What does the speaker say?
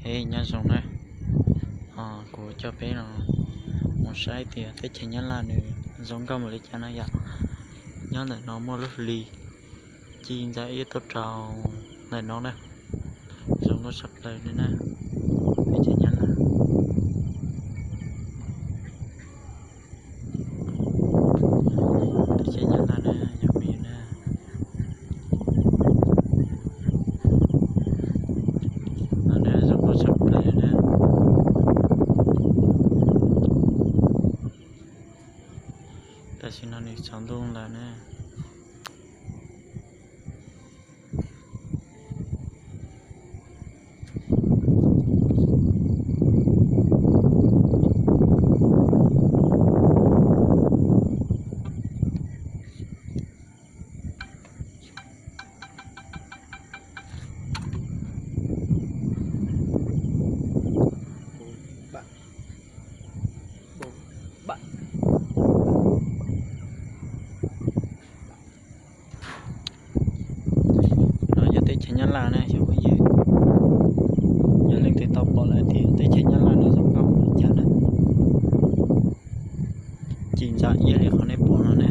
Hej, nyob zoo na. Kuv coj peb no mus saib tias teb chaws Nyab Laj nws zoo nkauj npaum li cas no yom. Nyob ntawm no muaj lub hli ci ntsa iab tuaj rau ntawm no na. Zoo nkauj tshaj plaws li na. Teb chaws Nyab Laj, teb chaws Nyab Laj na, yog me na. Zoo nkauj tshaj plaws na. Tam sim no nws tsaus ntuj lawm na. No yog teb chaws Nyab Laj na cov phooj ywg. Yog leej twg tau pom lawm tias teb chaws Nyab Laj nws zoo nkauj li cas na, ci ntsa iab li qhov nej pom no na.